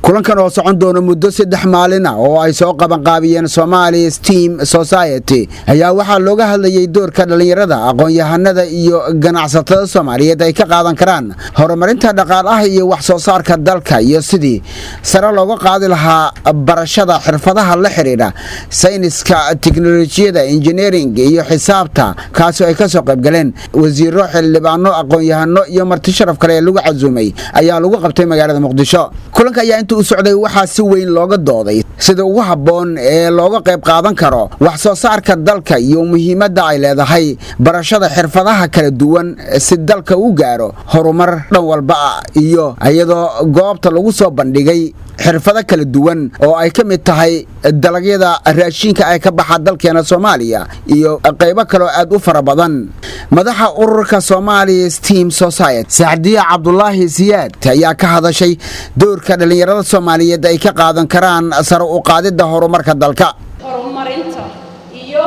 Kulankan oo socon doona muddo 3 maalin ah oo ay soo qabanqaabiyeen Somali STEM Society ayaa waxaa looga hadlayay doorka dhallinyarada, aqoon-yahanada iyo ganacsatada Soomaaliyeed ay ka qaadan karaan horumarinta dhaqaalaha iyo wax soo saarka dalka, iyo sidii sare looga qaadi lahaa barashada xirfadaha la xidhiidha sayniska, teknolojiyada, engineering iyo xisaabta, kaasoo ay kasoo qaybgaleen wasiiro, xildhibaano, aqoon-yahano iyo marti sharaf kale ee lagu casuumay, ayaa lagu qabtay magaalada Muqdisho. Kulanka ayaa inta u socday waxaa si weyn looga dooday sida ugu habboon ee looga qayb qaadan karo wax soo saarka dalka iyo muhiimadda ay leedahay barashada xirfadaha kala duwan si dalka u gaaro horumar dhan walba ah, iyo iyadoo goobta lagu soo bandhigay xirfado kala duwan oo ay ka mid tahay dalagyada raashinka ay ka baxa dalkeena Soomaaliya iyo qaybo kaloo aad u fara badan. Madaxa ururka Somali STEM Society, Sacdiya Cabdulaahi Siyaad, ayaa ka hadashay doorka dhallinyarada Soomaaliyeed ay ka qaadan karaan sare u qaadidda horumarka dalka. Horumarinta iyo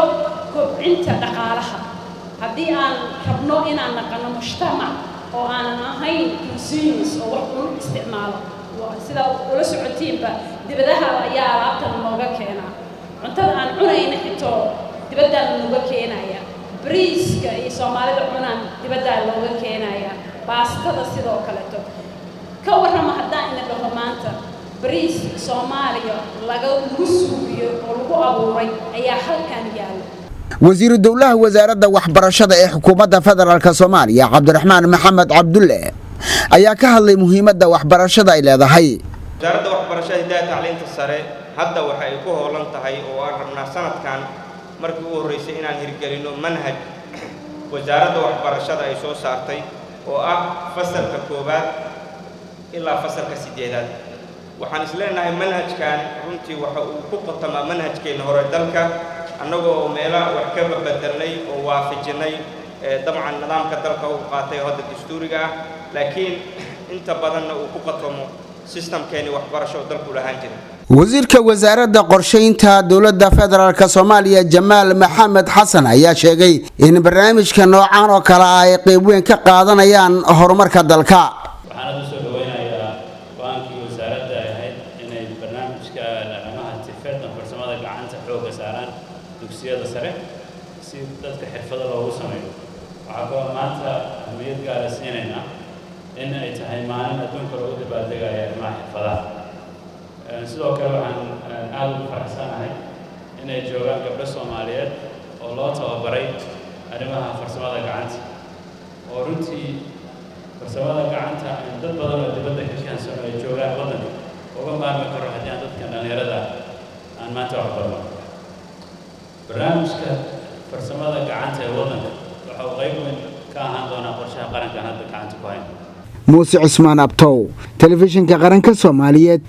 kobcinta dhaqaalaha, haddii aan rabno inaan naqano mujtamac oo aanan ahayn consumers oo wax un isticmaalo, sida ula socotiinba dibadaha ayaa alaabtan nooga keenaa. Cuntada aan cunayna xitoo dibaddaa nooga keenaya. Bariiska iyo Soomaalida cunaan dibaddaa looga keenaya, baastada sidoo kaleeto. Ka warrama haddaan ina dhaho maanta bariis Soomaaliya lagu suubiyo oo lagu abuuray ayaa halkan yaalla? Wasiiru dowlaha wasaaradda waxbarashada ee xukuumadda federaalka Soomaaliya, Cabdiraxmaan Maxamed Cabdulle, ayaa ka hadlay muhiimadda waxbarashada ay leedahay. Wasaaradda Waxbarashada, Hidaha, Tacliinta Sare hadda waxa ay ku howlan tahay oo aan rabnaa sanadkan markii ugu horraysay inaan hirgelinno manhaj wasaaradda waxbarashada ay soo saartay oo ah fasalka koowaad ilaa fasalka siddeedaad. Waxaan is leenahay manhajkan runtii waxa uu ku qotamaa manhajkeenna hore dalka, annaga oo meelaha wax ka babedelnay oo waafajinay dabcan nidaamka dalka uu qaatay oo hadda dastuuriga ah, laakiin inta badanna uu ku qatomo systemkeeni waxbarasho oo dalku lahaan jiray. Wasiirka wasaaradda qorshaynta dowladda federaalka Soomaaliya, Jamaal Maxamed Xasan, ayaa sheegay in barnaamijka noocan oo kale ay qeyb weyn ka qaadanayaan horumarka dalka. Waxaan u soo dhaweynayaa go-aankii wasaaradda ay ahayd inay barnaamijka arrimaha TVET ama farsamada gacanta xoogga saaraan dugsiyada sare si dadka xirfado loogu sameeyo. Waxaa kaloo maanta ahmiyad gaara siinaynaa in ay tahay maalin adduunka loogu dabaaldegayo arrimaha xirfadaha. Sidoo kale waxaan aada ugu faraxsanahay inay joogaan gabdho Soomaaliyeed oo loo tababaray arrimaha farsamada gacanta, oo runtii farsamada gacanta dad badan oo dibadda ka keensano ay joogaan waddanka uga maarmi karo haddii aan dadkan dhallinyarada aan maanta wax barno. Barnaamijka farsamada gacanta ee waddanka waxa uu qayb weyn ka ahaan doonaa qorshaha qarankan hadda gacanta ku hayno. Muuse Cusmaan Abtow, Telefishinka Qaranka Soomaaliyeed.